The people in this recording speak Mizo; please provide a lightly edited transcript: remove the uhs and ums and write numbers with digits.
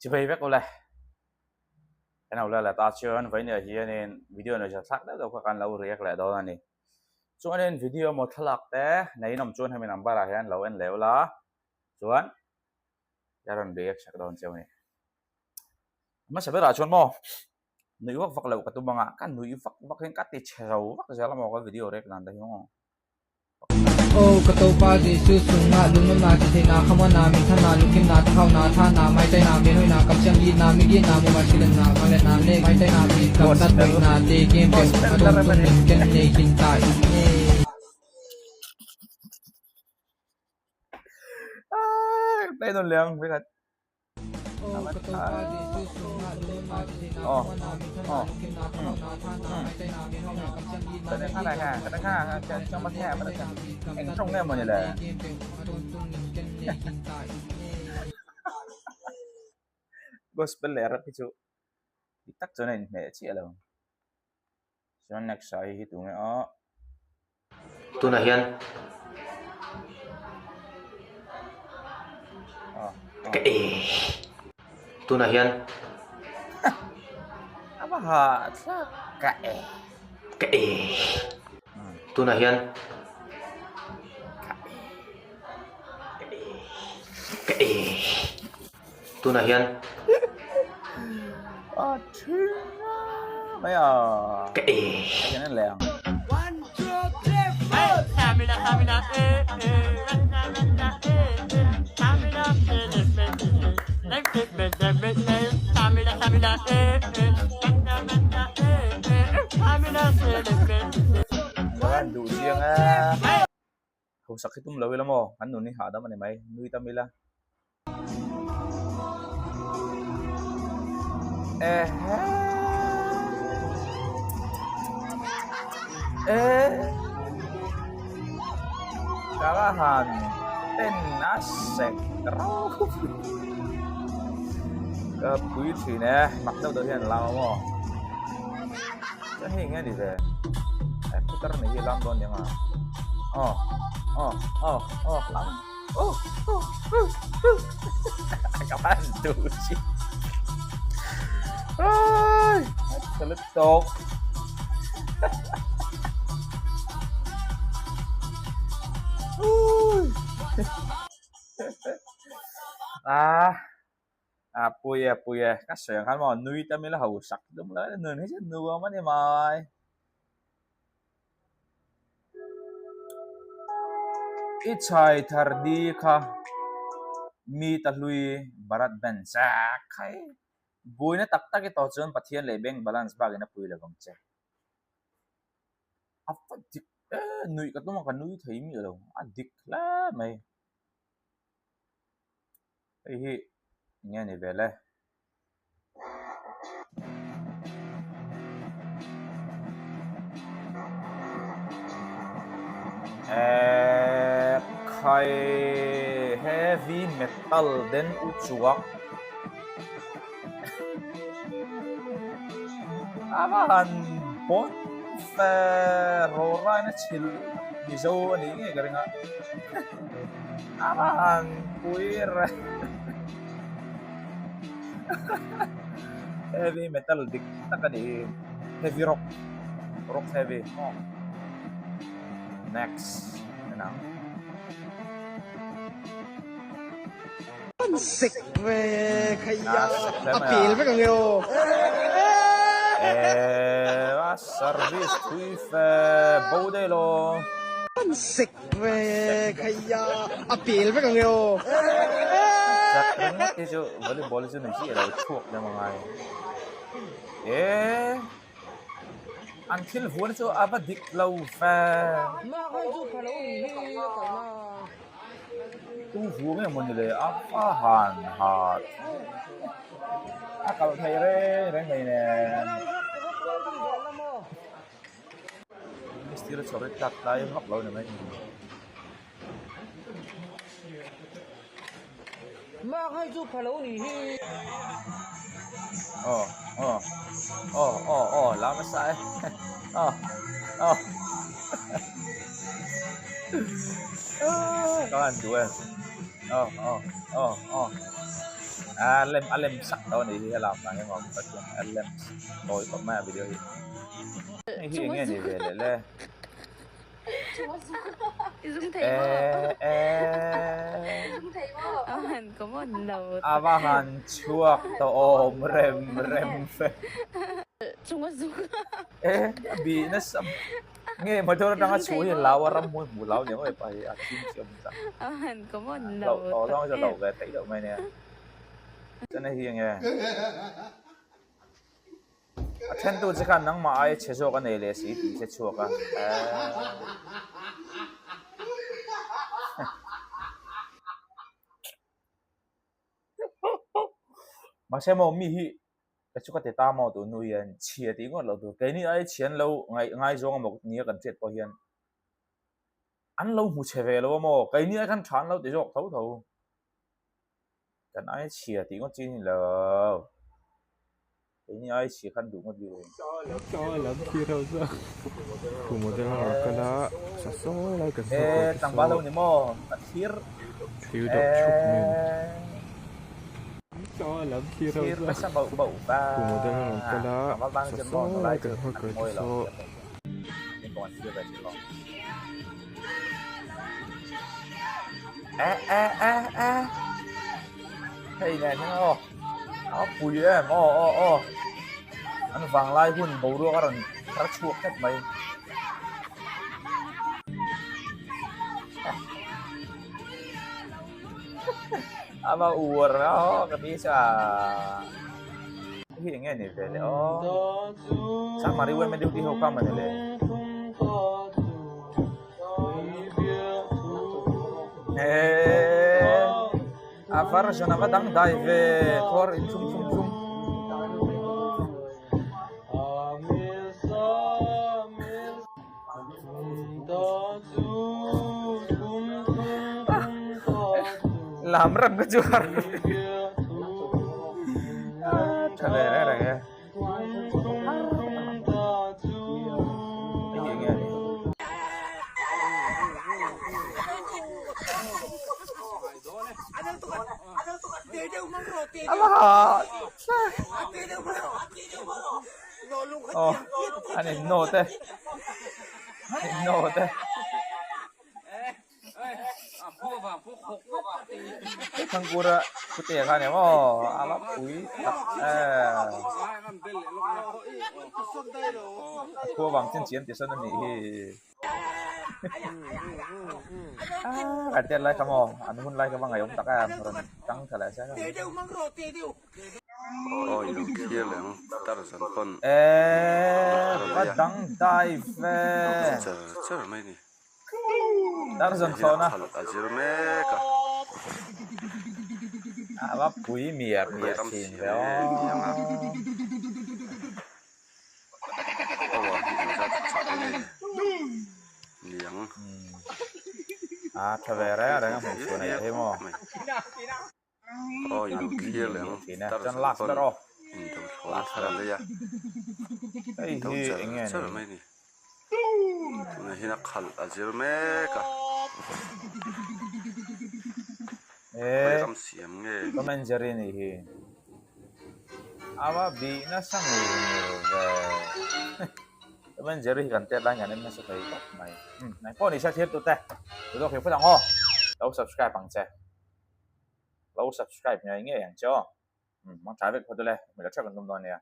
Chivei vek ule. Kan lo la ta chuan vawinia hianin video nei zat thlak deuh deuh kha kan lo react leh dawn a ni. Chuanin video emaw thlalak te nei in awm chuan hemi number ah hian lo en leh ula chuan ka rawn react sak dawn cheu a ni. Hmasa berah chuan maw nuih vak vak loh ka tum anga ka nuih vak vak hian ka ti chhe zo vak zel a maw ka video react dan te hi maw. Aw ka topa Jesuh chungah lungnawmnak thihtheihnak khamawnak minthannak lungkimnak thahaunak thahnak maihtainak menhoinak kamsiam ihnak migihnak mumasilennak manglennak le maihtainak mi kamtat loihnak te kem peng a dawmtum ning ken nei hin ta in e. Play nawn leh ang vekhat. Eng tawng nge mawni le? Gospel leh rap hi chu dik tak chuan a inhmeh chiah lo. Chuan next ah hei hi tunge aw. Tunah hian ka e tunah hian A va ha thlak ka e. Ka e tunah hian ka e ka e tunah hian A thin a mai a. Ka e. Hei an leh ang. An duh chiang e. Hausak hi tum lo ila maw? Kan nun hi hahdam a ni mai, nui tam ila. Ehe. Eh. Kalahan ten a sek rau. Ka pui thin e, mak deuh deuh hian lam a maw? Chuan hei eng nge ni ve? Eh putar nei hi lam dawn nia nga. Aw aw aw aw lam aw aw aw ka van duh chi. Ai ka lut tawk. Ah A pui e pui e ka sawi ang khan maw nui tam ila ho sak dum lo nun hi chu nuam a ni mai. I chhai thar di kha mi ta hlui Bharat Ben chak khai buaina tak tak i tawh chuan Pathian leh bank balance bakin a pui lo vang che. A va dik e nuih ka tum a ka nui thei miah lo a dik hle mai. Hei hi eng nge ni vel e. Ehh khai heavy metal den u chuak a va han pawn fe rawraina chhilh mizo a nih ngei ka ring a. A va han pui reng. Heavy metal dik tak a ni hi. Heavy rock. Rock heavy. Next. En ang. An sek ve khaia a pel vek ang e aw. Eh, a service thui fe bo daih lo. An sek Ve khaia a pel vek ang e aw. Chak ringawt hi chu volleyball hi chu ni chiah lo chhuak deuh a ngai. E an thil vuan chu a va dik lo ve. Tu vu nge maw ni le a va han hat a kalh thei reng reng mai nen. Mistiri chhawr hi tlak tlai vak lo ni mai ni. Mak hei chu pha lo ni hi. Aw aw aw aw aw la hmasa e aw aw ka han duh e aw aw aw aw. A lem a lem sak tawh a nih hi helam ah hian awm tak hian a lem tawi khawp mai a video hi. Hei hi eng nge ni ve leh le? A va han chhuak tawh awm rem rem ve. E a bih nasa nge motor atanga chhuah hi hlau a ramhmuai hmuh hlau nia maw pa hi a thim chi awm chak. Hlauh tawh zawng hi chu hlauh ve theih loh mai nia. Chuan hei hi eng nge? A thentu che khan nangmah aia chhe zawk a nei leh si tih che chhuak a. Mahse maw mi hi ka chu ka ti ta maw tun hnu hian chhia tih ngawt loh tur keini aia chhia an lo ngaih ngaizawng emaw nia kan hriat pawh hian an lo hmu chhe ve lo a maw keini ai khan tha an lo ti zawk tho tho. Kan aia chhia tih ngawt chi a ni lo. Keini aia chhia khan duh ngawt bik lo. E tlangval ho ni maw a thlir e thlir nasa bauh bauh ta tlangval tan chuan maw nulai chu an mawi lo in pawh an thlir ve thin lo. Eh eh eh eh hei nen hian aw a pui em aw aw aw an vanglai hun boruak a rawn thar chhuak tlat mai a va uar a ka ti sa Hei hi eng nge ni ve le aw Sangmari UMA duty ho kha mawni le Eee a version a va dangdai ve thawr in thum thum thum. Lam rem ka chu har tha ve reng reng e hei hi enge ni Aw an in nawt e an in nawt e Thangkura putea kha nia maw a va pui tak em a khua vang chin chian ti sawn a nih hi kan tet lai kha maw an hun lai kha va ngaihawm tak em rawn tang tha leh se. Eee va dangdai ve Tarzan thlawhna a va pui miah miah thin ve aw. A tha ve reng reng a hmuh chhuah nei thei maw. Aw in thlir leh ang chuan last ber aw last ber hei hi eng nge ni tunah hian a khalh a zir mek a eh ram siam nge Tom and Jerry ni hi a va bih nasa ngur ngur ve Tom and Jerry hi kan tet lai hian an en nasa thei khawp mai umm engpawh ni se thlir tute tu zawk hi phawt ang aw lo subscribe ang che. Lo subscribe ngei ngei ang che aw. Umm, mang tha vek phawt ule, hmel a theuh kan tum dawn nia.